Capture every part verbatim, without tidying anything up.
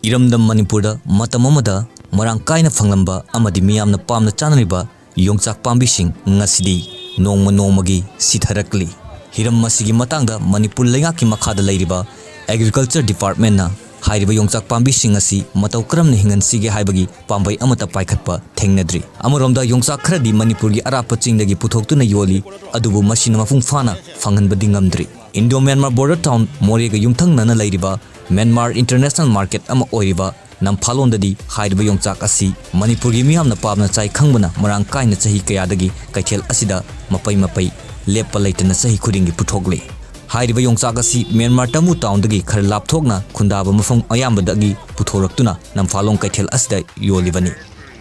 ꯏꯔꯝꯗꯝ ꯃꯅꯤꯄꯨꯔꯗ ꯃꯇꯝ ꯑꯃꯗ ꯃꯔꯥꯡ ꯀꯥꯏꯅ ꯐꯪꯂꯝꯕ ꯑꯃꯗꯤ ꯃꯤꯌꯥꯝꯅ ꯄꯥꯝꯅ ꯆꯥꯅꯔꯤꯕ ꯌꯣꯡꯆꯥꯛ ꯄꯥꯝꯕꯤꯁꯤꯡ ꯉꯁꯤꯗꯤ ꯅꯣꯡꯃ ꯅꯣꯡꯃꯒꯤ ꯁꯤꯊꯔꯛꯂꯤ꯫ ꯍꯤꯔꯝ ꯑꯁꯤꯒꯤ ꯃꯇꯥꯡꯗ ꯃꯅꯤꯄꯨꯔ ꯂꯩꯉꯥꯛꯀꯤ ꯃꯈꯥꯗ ꯂꯩꯔꯤꯕ Agriculture Departmentꯅ ꯍꯥꯏꯔꯤꯕ ꯌꯣꯡꯆꯥꯛ ꯄꯥꯝꯕꯤꯁꯤꯡ ꯑꯁꯤ ꯃꯇꯧ ꯀꯔꯝꯅ ꯍꯤꯡꯍꯟꯁꯤꯒꯦ ꯍꯥꯏꯕꯒꯤ ꯄꯥꯝꯕꯩ ꯑꯃꯠꯇ ꯄꯥꯏꯈꯠꯄ ꯊꯦꯡꯅꯗ꯭ꯔꯤ꯫ ꯑꯃꯔꯣꯝꯗ ꯌꯣꯡꯆꯥꯛ ꯈꯔꯗꯤ ꯃꯅꯤꯄꯨꯔꯒꯤ ꯑꯔꯥꯞꯄ ꯆꯤꯡꯗꯒꯤ ꯄꯨꯊꯣꯛꯇꯨꯅ ꯌꯣꯜꯂꯤ, ꯑꯗꯨꯕꯨ ꯃꯁꯤꯅ ꯃꯄꯨꯡ ꯐꯥꯅ ꯐꯪꯍꯟꯕꯗꯤ ꯉꯝꯗ꯭ꯔꯤ꯫ Indo Myanmar border town ꯃꯣꯔꯦꯒ ꯌꯨꯝꯊꯪꯅꯅ ꯂꯩꯔꯤꯕ ꯃ꯭ꯌꯥꯟꯃꯥꯔ international market ꯑꯃ ꯑꯣꯏꯔꯤꯕ ꯅꯝꯐꯥꯂꯣꯟꯗꯗꯤ ꯍꯥꯏꯔꯤꯕ ꯌꯣꯡꯆꯥꯛ ꯑꯁꯤ ꯃꯅꯤꯄꯨꯔꯒꯤ ꯃꯤꯌꯥꯝꯅ ꯄꯥꯝꯅ ꯆꯥꯏ ꯈꯪꯕꯅ ꯃꯔꯥꯡ ꯀꯥꯏꯅ ꯆꯍꯤ ꯀꯌꯥꯗꯒꯤ ꯀꯩꯊꯦꯜ ꯑꯁꯤꯗ ꯃꯄꯩ ꯃꯄꯩ ꯂꯦꯞꯄ ꯂꯩꯇꯅ ꯆꯍꯤ ꯈꯨꯗꯤꯡꯒꯤ ꯄꯨꯊꯣꯛꯂꯤ꯫ ꯍꯥꯏꯔꯤꯕ ꯌꯣꯡꯆꯥꯛ ꯑꯁꯤ ꯃ꯭ꯌꯥꯟꯃꯥꯔ ꯇꯃꯨ ꯇꯥꯎꯟꯗꯒꯤ ꯈꯔ ꯂꯥꯞꯊꯣꯛꯅ ꯈꯨꯟꯗꯥꯕ ꯃꯐꯝ ꯑꯌꯥꯝꯕꯗꯒꯤ ꯄꯨꯊꯣꯔꯛꯇꯨꯅ ꯅꯝꯐꯥꯂꯣꯡ ꯀꯩꯊꯦꯜ ꯑꯁꯤꯗ ꯌꯣꯜꯂꯤꯕꯅꯤ꯫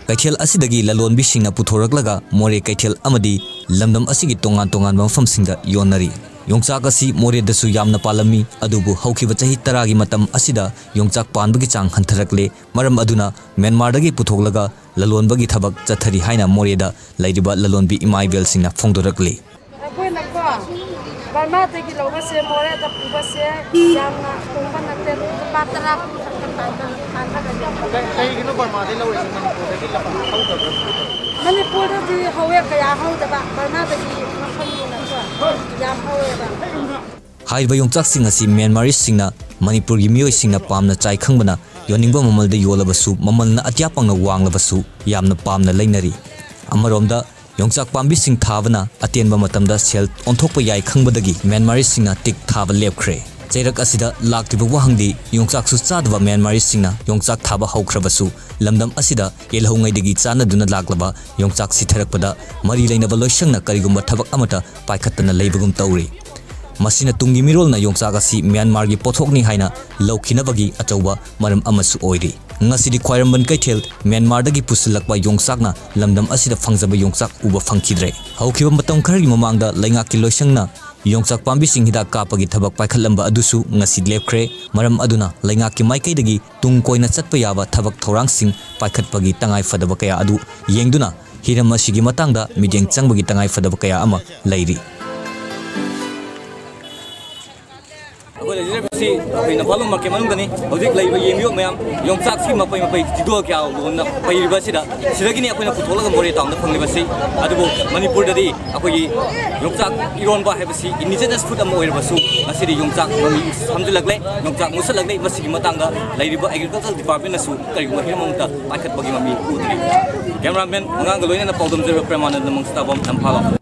ꯀꯩꯊꯦꯜ ꯑꯁꯤꯗꯒꯤ ꯂꯂꯣꯟꯕꯤꯁꯤꯡꯅ ꯄꯨꯊꯣꯔꯛꯂꯒ ꯃꯣꯔꯦ ꯀꯩꯊꯦꯜ ꯑꯃꯗꯤ ꯂꯝꯗꯝ ꯑꯁꯤꯒꯤ ꯇꯣꯉꯥꯟ ꯇꯣꯉꯥꯟꯕ ꯃꯐꯝꯁꯤꯡꯗ ꯌꯣꯟꯅꯔꯤ꯫ ꯌꯣꯡꯆꯥꯛ ꯑꯁꯤ ꯃꯣꯔꯦꯗꯁꯨ ꯌꯥꯝꯅ ꯄꯥꯜꯂꯝꯃꯤ, ꯑꯗꯨꯕꯨ ꯍꯧꯈꯤꯕ ꯆꯍꯤ ꯇꯔꯥꯒꯤ ꯃꯇꯝ ꯑꯁꯤꯗ ꯌꯣꯡꯆꯥꯛ ꯄꯥꯟꯕꯒꯤ ꯆꯥꯡ ꯍꯟꯊꯔꯛꯂꯦ꯫ ꯃꯔꯝ ꯑꯗꯨꯅ ꯃ꯭ꯌꯥꯟꯃꯥꯔꯗꯒꯤ ꯄꯨꯊꯣꯛꯂꯒ ꯂꯂꯣꯟꯕꯒꯤ ꯊꯕꯛ ꯆꯠꯊꯔꯤ ꯍꯥꯏꯅ ꯃꯣꯔꯦꯗ ꯂꯩꯔꯤꯕ ꯂꯂꯣꯟꯕꯤ ꯏꯃꯥ ꯏꯕꯦꯜꯁꯤꯡꯅ ꯐꯣꯡꯗꯣꯔꯛꯂꯤ꯫ ꯑꯩꯈꯣꯏꯅꯀꯣ ꯕꯔꯃꯥꯗꯒꯤ ꯂꯧꯕꯁꯦ ꯃꯣꯔꯦꯗ ꯄꯨꯕꯁꯦ ꯌꯥꯝꯅ ꯍꯣꯡꯕ ꯅꯠꯇꯦ, ꯂꯨꯄꯥ ꯇꯔꯥ ꯀꯨꯟ ꯈꯛꯇ ꯇꯥꯟꯕ ꯇꯥꯟꯕꯒꯅꯤ꯫ ꯀꯩ-, ꯀꯩꯒꯤꯅꯣ ꯕꯔꯃꯥꯗꯒꯤ ꯂꯧꯔꯤꯁꯦ ꯃꯅꯤꯄꯨꯔꯗꯒꯤ ꯂꯧ-, ꯂꯧꯗꯕ꯭ꯔꯥ? ꯃꯅꯤꯄꯨꯔꯗꯗꯤ ꯍꯧꯋꯦ, ꯀꯌꯥ ꯍꯧꯗꯕ, ꯕꯔꯃꯥꯗꯒꯤ ꯃꯐꯝꯅꯤꯅꯀꯣ ꯌꯥꯝ ꯍꯧꯋꯦꯕ꯫ ꯍꯥꯏꯔꯤꯕ ꯌꯣꯡꯆꯥꯛꯁꯤꯡ ꯑꯁꯤ ꯃ꯭ꯌꯥꯟꯃꯥꯔꯤꯁꯁꯤꯡꯅ ꯃꯅꯤꯄꯨꯔꯒꯤ ꯃꯤꯑꯣꯏꯁꯤꯡꯅ ꯄꯥꯝꯅ ꯆꯥꯏ ꯈꯪꯕꯅ ꯌꯣꯟꯅꯤꯡꯕ ꯃꯃꯜꯗ ꯌꯣꯜꯂꯕꯁꯨ, ꯃꯃꯜꯅ ꯑꯇꯤꯌꯥ ꯄꯥꯡꯅ ꯋꯥꯡꯂꯕꯁꯨ ꯌꯥꯝꯅ ꯄꯥꯝꯅ ꯂꯩꯅꯔꯤ꯫ ꯑꯃꯔꯣꯝꯗ ꯌꯣꯡꯆꯥꯛ ꯄꯥꯝꯕꯤꯁꯤꯡ ꯊꯥꯕꯅ ꯑꯇꯦꯟꯕ ꯃꯇꯝꯗ ꯁꯦꯜ ꯑꯣꯟꯊꯣꯛꯄ ꯌꯥꯏ ꯈꯪꯕꯗꯒꯤ ꯃ꯭ꯌꯥꯟꯃꯥꯔꯤꯁꯤꯡꯅ ꯇꯤꯛ ꯊꯥꯕ ꯂꯦꯞꯈ꯭ꯔꯦ꯫ ꯆꯩꯔꯛ ꯑꯁꯤꯗ ꯂꯥꯛꯂꯤꯕ ꯋꯥꯍꯪꯗꯤ ꯌꯣꯡꯆꯥꯛꯁꯨ ꯆꯥꯗꯕ ꯃ꯭ꯌꯥꯟꯃꯥꯔꯤꯁꯤꯡꯅ ꯌꯣꯡꯆꯥꯛ ꯊꯥꯕ ꯍꯧꯈ꯭ꯔꯕꯁꯨ ꯂꯝꯗꯝ ꯑꯁꯤꯗ ꯌꯦꯜꯍꯧꯉꯩꯗꯒꯤ ꯆꯥꯟꯅꯗꯨꯅ ꯂꯥꯛꯂꯕ ꯌꯣꯡꯆꯥꯛ ꯁꯤꯊꯔꯛꯄꯗ ꯃꯔꯤ ꯂꯩꯅꯕ ꯂꯣꯏꯁꯪꯅ ꯀꯔꯤꯒꯨꯝꯕ ꯊꯕꯛ ꯑꯃꯠꯇ ꯄꯥꯏꯈꯠꯇꯅ ꯂꯩꯕꯒꯨꯝ ꯇꯧꯔꯤ꯫ ꯃꯁꯤꯅ ꯇꯨꯡꯒꯤ ꯃꯤꯔꯣꯜꯅ ꯌꯣꯡꯆꯥꯛ ꯑꯁꯤ ꯃ꯭ꯌꯥꯟꯃꯥꯔꯒꯤ ꯄꯣꯠꯊꯣꯛꯅꯤ ꯍꯥꯏꯅ ꯂꯧꯈꯤꯅꯕꯒꯤ ꯑꯆꯧꯕ ꯃꯔꯝ ꯑꯃꯁꯨ ꯑꯣꯏꯔꯤ꯫ ꯉꯁꯤꯗꯤ ꯈ꯭ꯋꯥꯏꯔꯝꯕꯟ ꯀꯩꯊꯦꯜ ꯃ꯭ꯌꯥꯟꯃꯥꯔꯗꯒꯤ ꯄꯨꯁꯤꯜꯂꯛꯄ ꯌꯣꯡꯆꯥꯛꯅ ꯂꯝꯗꯝ ꯑꯁꯤꯗ ꯐꯪꯖꯕ ꯌꯣꯡꯆꯥꯛ ꯎꯕ ꯐꯪꯈꯤꯗ꯭ꯔꯦ꯫ ꯍꯧꯈꯤꯕ ꯃꯇꯝ ꯈꯔꯒꯤ ꯃꯃꯥꯡꯗ ꯂꯩꯉꯥꯛꯀꯤ ꯂꯣꯏꯁꯪꯅ ꯌꯣꯡꯆꯥꯛ ꯄꯥꯝꯕꯤꯁꯤꯡ ꯍꯤꯗꯥꯛ ꯀꯥꯞꯄꯒꯤ ꯊꯕꯛ ꯄꯥꯏꯈꯠꯂꯝꯕ ꯑꯗꯨꯁꯨ ꯉꯁꯤ ꯂꯦꯞꯈ꯭ꯔꯦ꯫ ꯃꯔꯝ ꯑꯗꯨꯅ ꯂꯩꯉꯥꯛꯀꯤ ꯃꯥꯏꯀꯩꯗꯒꯤ ꯇꯨꯡ ꯀꯣꯏꯅ ꯆꯠꯄ ꯌꯥꯕ ꯊꯕꯛ ꯊꯧꯔꯥꯡꯁꯤꯡ ꯄꯥꯏꯈꯠꯄꯒꯤ ꯇꯉꯥꯏ ꯐꯗꯕ ꯀꯌꯥ ꯑꯗꯨ ꯌꯦꯡꯗꯨꯅ ꯍꯤꯔꯝ ꯑꯁꯤꯒꯤ ꯃꯇꯥꯡꯗ ꯃꯤꯠꯌꯦꯡ ꯆꯪꯕꯒꯤ ꯇꯉꯥꯏ ꯐꯗꯕ ꯀꯌꯥ ꯑꯃ ꯂꯩꯔꯤ꯫ ꯑꯩꯈꯣꯏ ꯂꯩꯖꯔꯤꯕꯁꯤ ꯑꯩꯈꯣꯏ ꯅꯝꯐꯥꯂꯣꯡ ꯃꯥꯔꯀꯦꯠ ꯃꯅꯨꯡꯗꯅꯤ꯫ ꯍꯧꯖꯤꯛ ꯂꯩꯔꯤꯕ, ꯌꯦꯡꯕꯤꯌꯨ ꯃꯌꯥꯝ, ꯌꯣꯡꯆꯥꯛꯁꯤ ꯃꯄꯩ ꯃꯄꯩ ꯆꯤꯗꯣꯜ ꯀꯌꯥ ꯂꯣꯟꯅ ꯄꯩꯔꯤꯕ ꯑꯁꯤꯗ, ꯁꯤꯗꯒꯤꯅꯤ ꯑꯩꯈꯣꯏꯅ ꯄꯨꯊꯣꯛꯂꯒ ꯃꯣꯔꯦ ꯇꯥꯎꯟꯗ ꯐꯪꯂꯤꯕꯁꯤ꯫ ꯑꯗꯨꯕꯨ ꯃꯅꯤꯄꯨꯔꯗꯗꯤ ꯑꯩꯈꯣꯏꯒꯤ ꯌꯣꯡꯆꯥꯛ ꯏꯔꯣꯟꯕ ꯍꯥꯏꯕꯁꯤ ꯏꯟꯗꯤꯖꯤꯅꯁ ꯐꯨꯗ ꯑꯃ ꯑꯣꯏꯔꯕꯁꯨ, ꯉꯁꯤꯗꯤ ꯌꯣꯡꯆꯥꯛ ꯃꯃꯤ ꯁꯝꯖꯤꯜꯂꯛꯂꯦ, ꯌꯣꯡꯆꯥꯛ ꯃꯨꯠꯁꯤꯜꯂꯛꯂꯦ꯫ ꯃꯁꯤꯒꯤ ꯃꯇꯥꯡꯗ ꯂꯩꯔꯤꯕ ꯑꯦꯒ꯭ꯔꯤꯀꯜꯆꯔ ꯗꯤꯄꯥꯔꯠꯃꯦꯟꯅꯁꯨ ꯀꯔꯤꯒꯨꯝꯕ ꯍꯤꯔꯝ ꯑꯃꯠꯇ ꯄꯥꯏꯈꯠꯄꯒꯤ ꯃꯃꯤ ꯎꯗ꯭ꯔꯤ꯫ ꯀꯦꯃꯦꯔꯥꯃꯦꯟ ꯃꯉꯥꯡꯒ ꯂꯣꯏꯅꯅ ꯄꯥꯎꯗꯝꯖꯔꯤꯕ ꯄ꯭ꯔꯦꯃꯥꯅꯟꯗ ꯃꯪꯁꯇꯥꯕꯝ, ꯅꯝꯐꯥꯂꯣꯡ꯫